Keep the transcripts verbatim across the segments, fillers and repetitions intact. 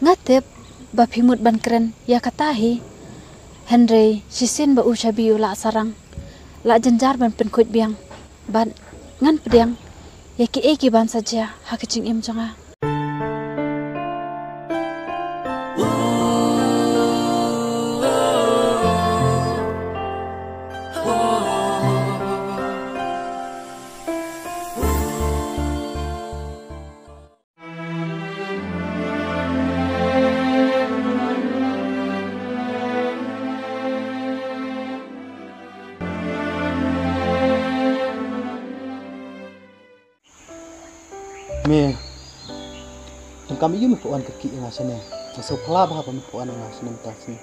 Nga tip ba phi mut ban kren ïa kata hi. Hynrei shisien ba u Shabi u la sarang, la jynjar ban pynkhuid biang. Bad ngan pdiang ïa kiei kiban sa jia ha ka jingim jong nga. Me, tang kam ïa me phuh wan ka ki nga sene. Nga so phala ba ha ba me phuh wan nga sene mynta sene.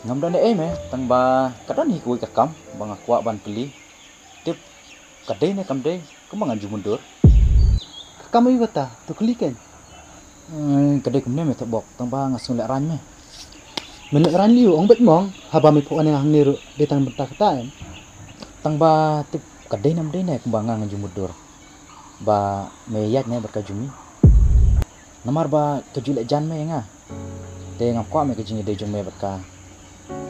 Ngam don ei me, tang ba ka don hi kawei ka kam ba nga kwah ban kylli. Tip ka dei ne kam dei, kumba ngan ju mutdur. Ka kam ïa kata, to kylli kein. Hmm, ka dei kumne me Thepbok, tang ba nga sngew lehraiñ me. Me lehraiñ lei ong beit mong, haba me phuh wan nga hangne ruh dei tang bynta kata em. Tang ba tip ka dei nam dei ne kumba nga ngan ju mutdur. Ba me ïaid ne bad ka Jumi. Namar ba ka ju leh jan me ïa nga. Te ngam kwah me ka jingïadei jong me bad ka,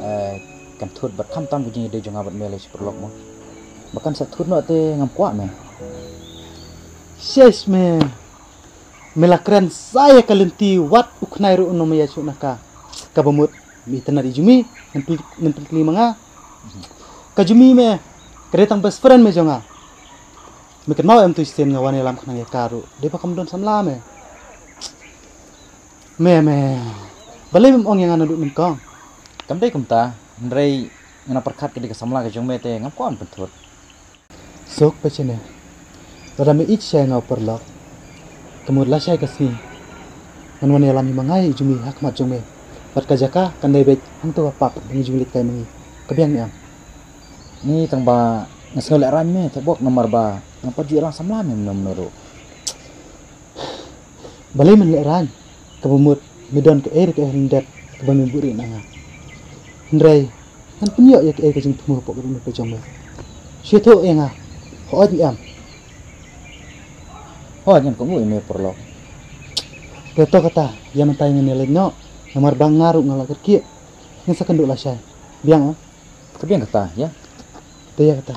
eh, kan thut bad khamtam ka jingïadei jong nga bad me lei shi paralok mo. Ba kan sa thut noh te ngam kwah me. Shush me. Me la kren sa ïa ka lynti wat u khnai ruh un ym ïa shuh na ka. Kaba mut me itynnad ïa Jumi, ngan pyn-, ngan pynkylli ma nga. Ka Jumi me, ka dei tang best friend me jong nga. Me kynmaw em tu shisien nga wan ïalam khnang ïa ka ruh, dei ba kam don samla me. Me, me. Balei mem ong ïa nga naduh nyngkong? Kam dei kumta, hynrei nga nang pyrkhat ka dei ka samla ka jong me te ngam kwah ban pynthut. Suk, peit shane. Lada me ïeit shai nga u paralok, ka mut lashai ka sngi ngan wan ïalam hi ma nga ïa i Jumi ha khmat jong me. Bad ka jaka kan dei beit hangto ha park ba ngi ju leit kai ma ngi. Ka biang ne em? Ni tang ba nga sngew lehraiñ me Thepbok namar ba ngam pat ju ïalam samla me mynno mynno ruh. Balei men lehraiñ, kaba mut me don kaei re kaei ha lyndet kaba me buhrieh na nga. Hynrei ngan pynïoh ïa kaei ka jingthmu hapoh ka dohnud ka jong me. Shu ïathuh ïa nga. Hooid ne em? Hooid, ngan kohnguh ïa me paralok. Te to kata, ïa mynta ngan ïaleit noh. Namar ba nga ruh nga la kyrkieh. Ngan sa kynduh lashai. Biang em? Ka biang kata, ïa. Te ïa kata.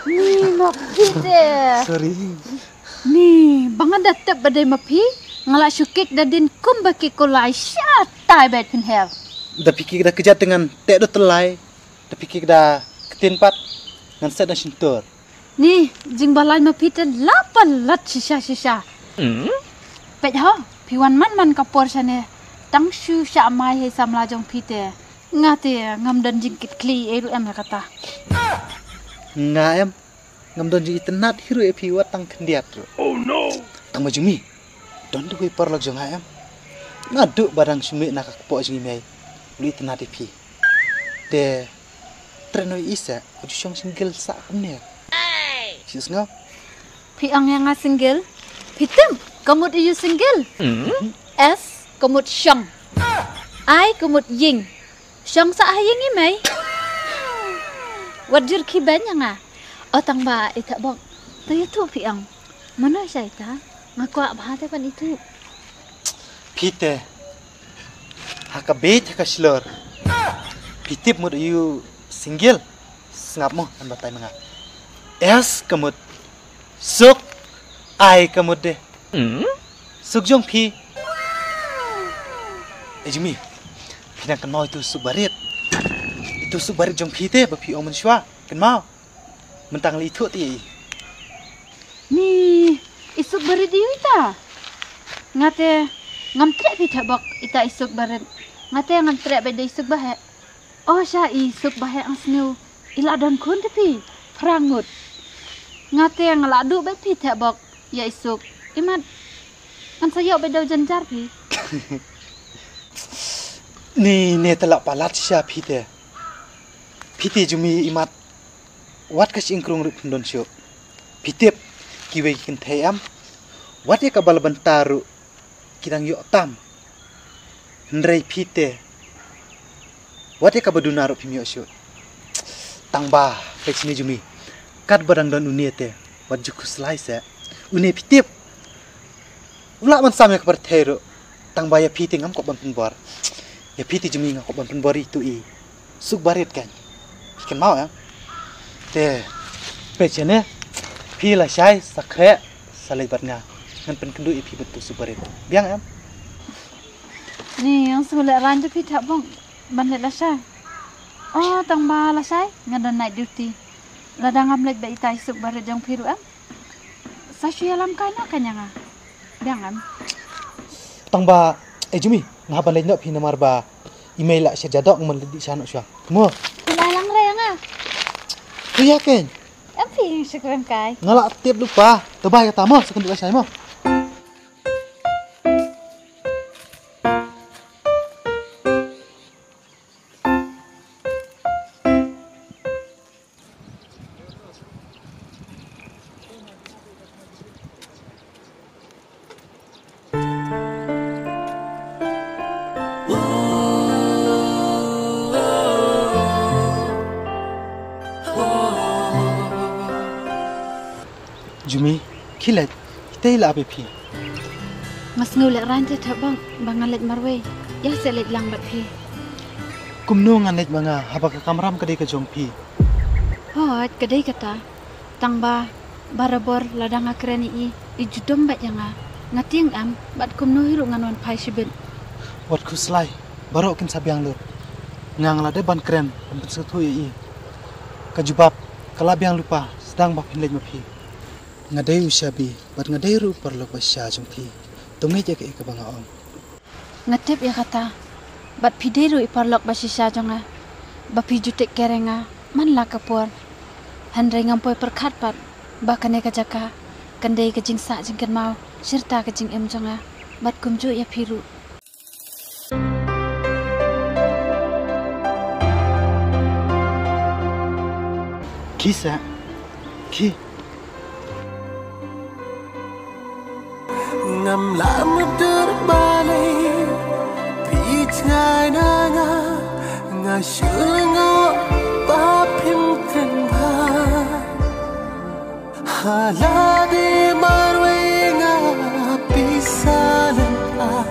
Ni ma phi te. Sorry. Ni ba nga da tip ba dei ma phi, nga la shu kick da dien kumba kick kolai shatai beit phin her. Da phi kick da kjat te ngan teh da tyllai. Da phi kick da ktien pat ngan set da shyntur. Ni, jingbalai ma phi te la palat shisha shisha. Peit ho, phi wan man man ka por shane. Tang shu shah mai hei samla jong phi te. Nga te ngam don jingkitkhlieh ei ruh em ïa kata. Nga em, ngam don jingitynnad hi ruh ïa phi wat tang khyndiat ruh. Tang ma jong me, don da uwei u paralok jong nga em. Naduh ba dang shu mih na ka kpoh jong i mei, u la itynnad ïa phi. Te trei noh ïa i seh, u ju shong single sah kumne. Shu sngew? Phi ong ïa nga single? Phi tip ka mut aïu single? S ka mut shong. I ka mut ïing. Shong sah ha ïing i mei. Wat jur kheiñ ïa nga. O tang ba i Thepbok, to ïathuh phi ong. Mano sha ita? Nga kwah bha te ban ithuh. Phi te, ha ka beit ha ka shlur, phi tip mut aïu single? Sngap mo, ngan batai ma nga. S ka mut suk, I ka mut de. Suk jong phi. E Jimmy, phi nang kynmaw itu suk barit. Itu suk barit jong phi te ba phi ong mynshuwa. Kynmaw. Mynta nga la ithuh te ïa i. Ni, i suk barit aïu ita? Nga te ngam treh phi Thepbok ita i suk barit. Nga te ngan treh beit da i suk baheh. O sha i suk baheh nga sngew i la don khun te phi. Phra ngut. Nga te nga la duh beit phi Thepbok ïa i suk. Imat Ngan sa ïoh bad da u jynjar phi. Ni ne te lah palat shisha phi te. Phi te Jumi imat. Wat ka shyieng krung ruh phin don shuh. Phi tip kiwei ki kynthei em. Wat ïa kaba la bynta ruh ki dang ïoh tam. Hynrei phi te wat ïa kaba duna ruh phim ïoh shuh. Tang ba peit shane Jumi. Katba dang don une te wat ju khuslai seh. Une phi tip u lah ban sam ïa ka pyrthei ruh. Tang ba ïa phi te ngam kwah ban pynbor. Ïa phi te Jumi nga kwah ban pynbor ïa itu i Suk Barit kan. Phi kynmaw em? Te peit shane. Phi lashai sa khreh sa leit bad nga. Ngan pynkynduh ïa phi bad utu Suk Barit. Biang em? Ni, nga sngewlehrain te phi Thapbong ban leit lashai. Oh, tang ba lashai nga don night duty. Lada ngam leit bad itai Suk Barit jong phi ruh em, sa shu ïalam kai noh ka ïa nga. Biang em? Tang ba, eh Jumi, nga hap ban leit noh phi namar ba i mei lah sha jadok, ngam leit dih sha noh shuwa. Mo. Phi la lang re ïa nga. Phi ïa ken. Em phi ïa nga shu kren kai. Nga lah tip lypa. Te bye kata mo, sa kynduh lashai mo. Jumi, khie leit, itei la ap ïa phi. Nga sngewlehrain te Thapbong ba ngan leit marwei. Ïa seh leit lang bad phi. Kumno ngan leit ma nga, haba ka kamram ka dei ka jong phi? Hooid, ka dei kata. Tang ba barabor lada nga kren ïa i, i ju dom beit ïa nga. Nga tieng em, bad kumno hi ruh ngan wan phai shibit. Wat khuslai, baroh kin sa biang lut. Nga nga la dep ban kren, ban pynsngewthuh ïa i. Ka jubab ka la biang lypa, sdang ba phin leit ma phi. Nga dei u shabi bad nga dei ruh u paralok ba shisha jong phi. To ngeit ïa kaei kaba nga ong. Nga tip ïa kata. Bad phi dei ruh i paralok ba shisha jong nga, ba phi ju take care ïa nga man la ka por. Hynrei ngam poi pyrkhat pat ba kane ka jaka kan dei ka jingsah jingkynmaw shirta ka jingim jong nga bad kumjuh ïa phi ruh. Khie seh, khie. Ngam lah mutdur balei phi jngai na nga, nga shu ngoh ba phim kren bha. Hala dei marwei nga phi sa lyngngoh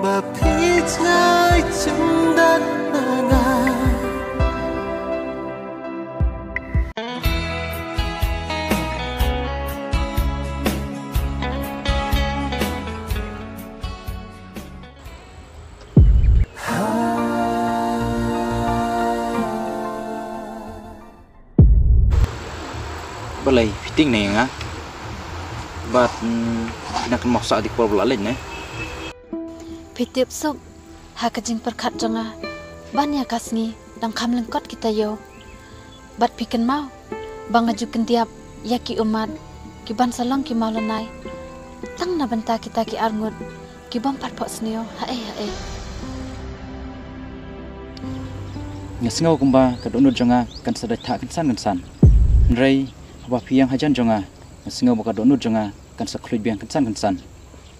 ba phi jngai jingdat na nga. Balei phi tieng ne nga? Bad, mm, phi nang kynmaw sah ïa ka por ba la leit ne? Phi tip Suk, ha ka jingpyrkhat jong nga, ban ïa ka sngi dang kham lyngkot kita ïew. Bad phi kynmaw ba nga ju kyndiap ïa ki ummat ki ban sa long ki mawlanai tang na bynta kita ki arngut ki bym pat phohsniew haei haei. Nga sngew kumba ka dohnud jong nga kan sa dait thah kynsan kynsan. Hynrei haba phi ïeng hajan jong nga, nga sngew ba ka dohnud jong nga kan sa khluid biang kynsan kynsan.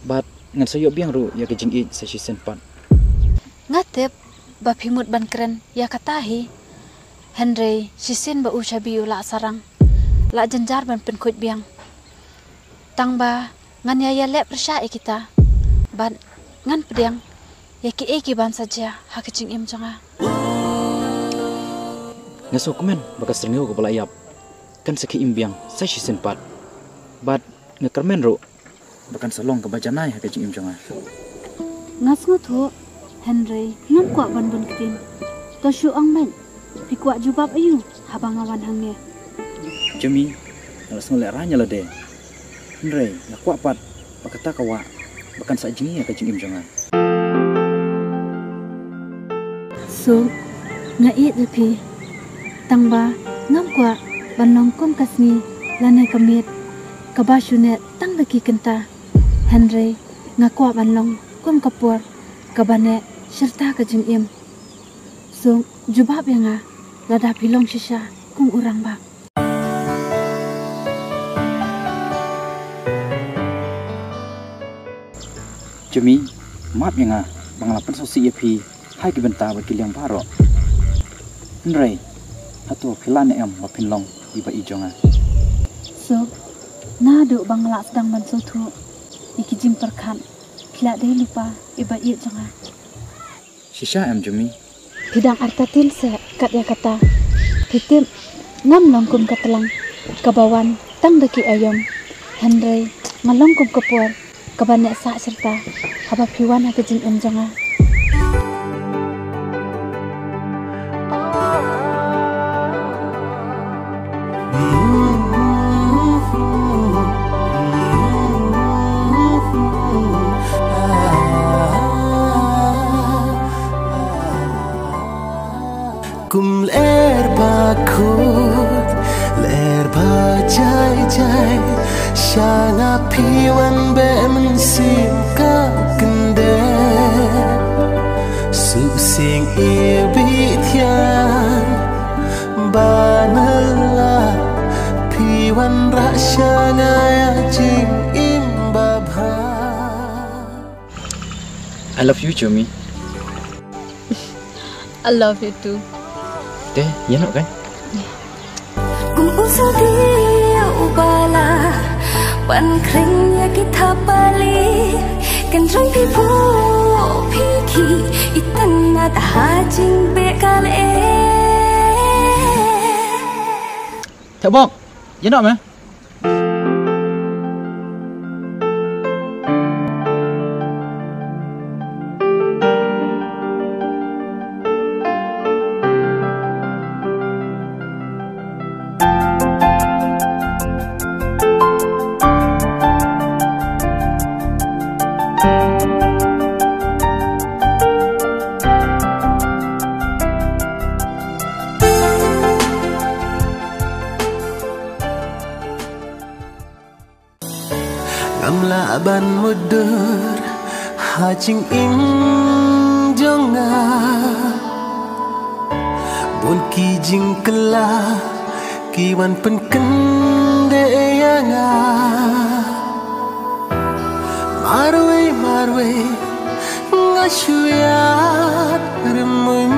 Bad ngan sa ïoh biang ruh ïa ka jingïeit sa shisien pat. Nga tip ba phi mut ban kren ïa kata hi. Hynrei shisien ba u shabi u la sarang, la jynjar ban pynkhuid biang. Tang ba ngan ïa ïaleh pyrshah ïa kita. Bad ngan pdiang ïa kiei ki ban sa jia ha ka jingim jong nga. Nga sngewkmen ba ka syrngiew kaba la ïap kan sa khie im biang sa shisien pat. Bad nga kyrmen ruh ba kan sa long kaba janai ha ka jingim jong nga. Nga sngewthuh, hynrei ngam kwah ban bun ktien. To shu ong beit, phi kwah jubab aïu haba nga wan hangne? Jumi, nga la sngewlehrain ïa lade. Hynrei nga kwah pat ba kata ka wah ba kan sa jngi ha ka jingim jong nga. Suk, nga ïeit ïa phi. Tang ba ngam kwah ban long kum ka sngi lane ka miet kaba shu neh tang da ki kynta. Hynrei Nga kwah ban long kum ka por kaba neh shirta ka jingim. Suk, jubab ïa nga lada phi long shisha kum u rangbah. Jumi, map ïa nga ba nga la pynsngewsih ïa phi ha ki bynta bad ki liang baroh. Hynrei hato phi lah ne em ba phin long i ba ïeit jong nga? Suk, naduh ba nga la sdang ban sngewthuh ïa ki jingpyrkhat, phi la dei lypa i ba ïeit jong nga. Shisha em Jumi? Phi dang artatien seh kat ïa kata. Phi tip, ngam long kum ka tlang kaba wan tang da ki aïom. Hynrei nga long kum ka por kaba neh sah shirta haba phi wan ha ka jingim jong nga. Kum lyer ba khuid, lyer ba jai jai, sha nga phi wan beh mynsiem ka kyndit. Suk sing ïa bit thiang ba na la, phi wanrah sha nga ïa jingim babha. I love you, Jumi. I love you too. Te, ïa noh kan? Kum u sngewdei u ba la ban khring ïa ki thapali. Kan jong phi phu phi ki, i tang na ta ha jing be kal e. Thep bok, ïa noh me. Ngam lah ban mutdur ha jingim jong nga. Bun ki jingkylla ki wan pynkyndit ïa nga. Marwei marwei nga shu ïaid rymmuiñ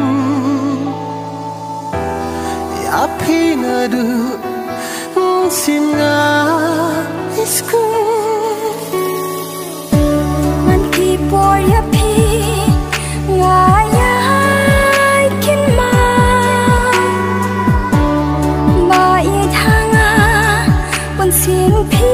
ïa phi naduh mynsiem nga i skul. Man ki por ïa phi nga ïai kynmaw ba ïeit ha nga bun sien phi.